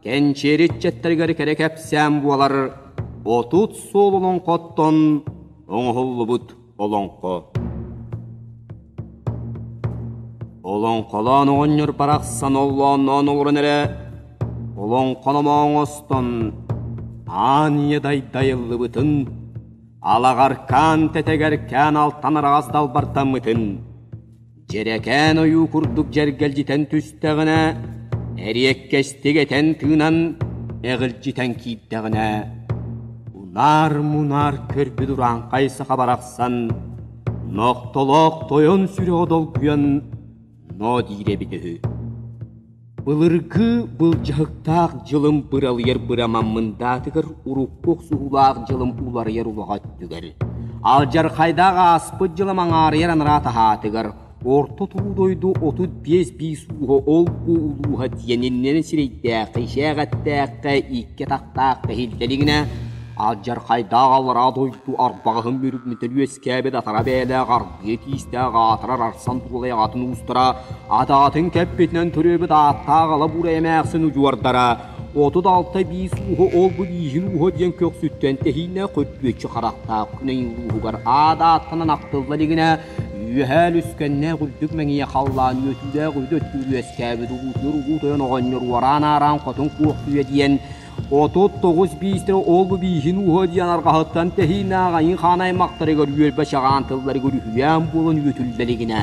Кэнчиэри ыччаттарыгар кэрэ кэпсээн буолар 30 суол олоҥхоттон оҥоһуллубут олоҥхо. Олоҥхолоон оҕонньор барахсан оллоонноон олорон эрэ олоҥхономоон оҥостон аан ийэ дайдайыллыбытын, алаҕаркаан тэтэгэркээн алтан араҕас далбардаммытын, Дьэрэкээн ойуу курдук дьэргэлдьитэн түстэҕинэ, эриэккэстик этэн-тыынан эҕилдьитэн киирдэҕинэ, унаар-мунаар көрбүт урааҥхай саха барахсан нохтолоох тойон сүрэҕэ долгуйан ноо диир эбит үһү. Былыргы былдьаһыктаах дьылым быралыйар бырамаммындаатыгар урукку охсуһуулаах дьылым уларыйар улаҕа өттүгэр, алдьархайдаах ааспыт дьылым аҥаарыйар анараа таһаатыгар Орто туруу дойду 35 биис ууһа ол-бу улууһа диэн иннинэ сирэйдээххэ, ишээҕэттээххэ, икки атахтаахха иһиллэлигинэ алдьархайдаах аллараа дойду арбаҕаһын мүрүгүтэн үөскээбит атара бэйэлээх аргыа тиистээх аатырар арсан туолай аҕатын уустара атаатын кэппитинэн төрөөбүт ааттаах ала буурай эмээхсин удьуордара 36 биис ууһа ол-бу бииһин ууһа диэн көхсүттэн тэһииннээх көрбүөччү харахтаах күнэйин улууһугар аат ааттанан ахтылла илигинэ үөһээ үлүскэннээх үрдүк мэҥиэ халлаан үөтүүлээх үрдү өттүгэр үөскээбит улуутуйар улуу тойон оҕонньор уораан-аараан хотун куохтуйа диэн 39 биистэрэ ол-бу бииһин ууһа диэн арҕаһыттан тэһииннээх айыы хаан аймахтарыгар үөрбэ чаҕаан тылларыгар үһүйээн буолан үөтүллэ илигинэ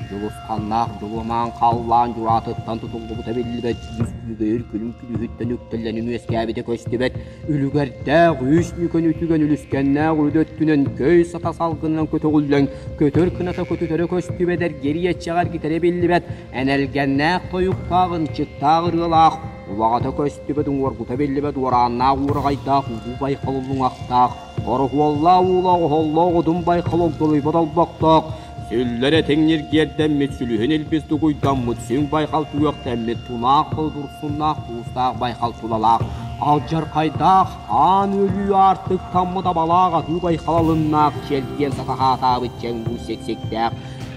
дьулусханнаах дьулумаан халлаан дьураатыттан тутуллубута биллибэт дьүүс күүгэйир күлүм күлүһүттэн үктэллэнин үөскээбитэ көстүбэт үлүгэрдээх үс нүкэн үтүгэн үлүскэннээх үрдү өттүнэн көй сата салгынынан көтөҕүллэн көтөр кыната көтүтэрэ көстүбэт эргириэччэҕэ эргитэрэ биллибэт энэлгэннээх тойуктаах ынчыктаах ырыалаах Улаҕата көстүбэт, уҥуоргута биллибэт уорааннаах уураҕайдаах улуу байхал уллуҥахтаах, ороһуоллаах уулаах оһоллоох одун байхал огдолуйбат олбохтоох, сүллэр этиҥ ньиргиэрдэммит, сүлүһүн илбис дугуйдаммыт, сүҥ байхал түгэхтэммит, тунаах тыл дурсуннаах туустаах байхал тулалаах, алдьархайдаах аан өлүү аартыктаммыт абалаах аһыы байхал алыннаах чэлгиэн сатаһаатаабыт чэҥ уу сиксиктээх,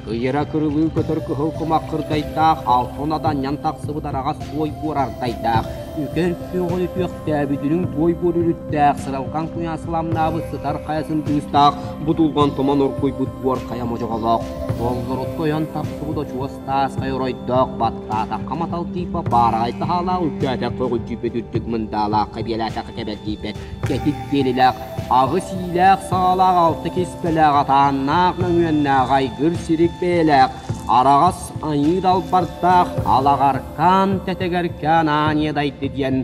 Ыйара кырылыы көтөр кыһыл кумах кырдайдаах, алтын аданньан тахсыбыт араҕас туой буор ардайдаах, үкэр күөҕүн үтүөхтээбит үрүҥ туой буор үрүттээх, сыралҕан куйаас сыламнаабыт сытар хайасын тыыстаах, будулҕан туман оргуйбут буор хайа модьоҕолоох, толлорутта ойон тахсыбыт очуос таас хайа оройдоох, баттаатахха матал тииппэ баараҕай таһаалаах, үктээтэххэ өҕүлдьүйбэт үрдүк мындаалаах, хэбиэлээтэххэ кэбэрдийбэт кэтит диэлилээх, Аҕыс иилээх-саҕалаах алта киспэлээх атааннаах мөҥүөннээх айгыр сирик бэйэлээх араҕас айыы далбардаах алаҕаркаан тэтэгэркээн ааньа дайды диэн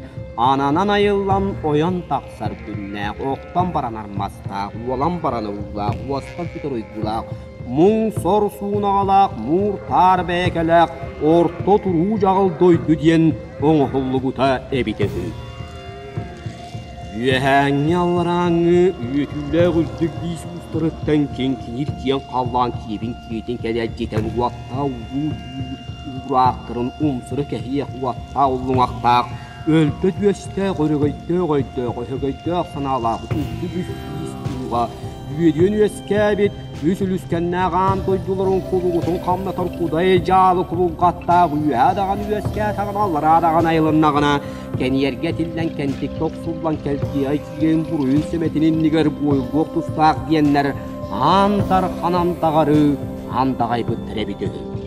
ананан айыллан ойон тахсар күннээх охтон баран армастаах уолан баран уулаах уостан сүтэр уйгулаах муҥ сор суунаҕалаах муур таар бэйэкэлээх орто туруу дьаҕыл дойду диэн оҥоһуллубута эбитэ үһү. Үөһээҥҥи алларааҥҥы үөтүүлээх үрдүк биис уустарыттан киҥкиниир киэҥ халлаан киэбин киэтин кэлэдьитэн уоттаах улуу уураахтарын умсары кэһиэх уоттаах уллуҥахтаах өлбөт үөстээх өрөгөйдөөх өйдөөх өһөгөйдөөх санаалаах үрдүк үс биис ууга үөдүйэн үөскээбит үс үлүскэннээх аан дойдуларын кулугутун хамнатар кудай дьаалы кубулҕаттаах үөһээ даҕаны үөскээтэҕинэ аллараа даҕаны айылыннаҕына Кэнийэргэ этиллэн кэнтиккэ охсуллан кэлтиэҕэй киирэн буруйун сэмэтин иннигэр буойуллуох тустаах диэннэр аан дархан андаҕары андаҕайбыттар эбит үһү.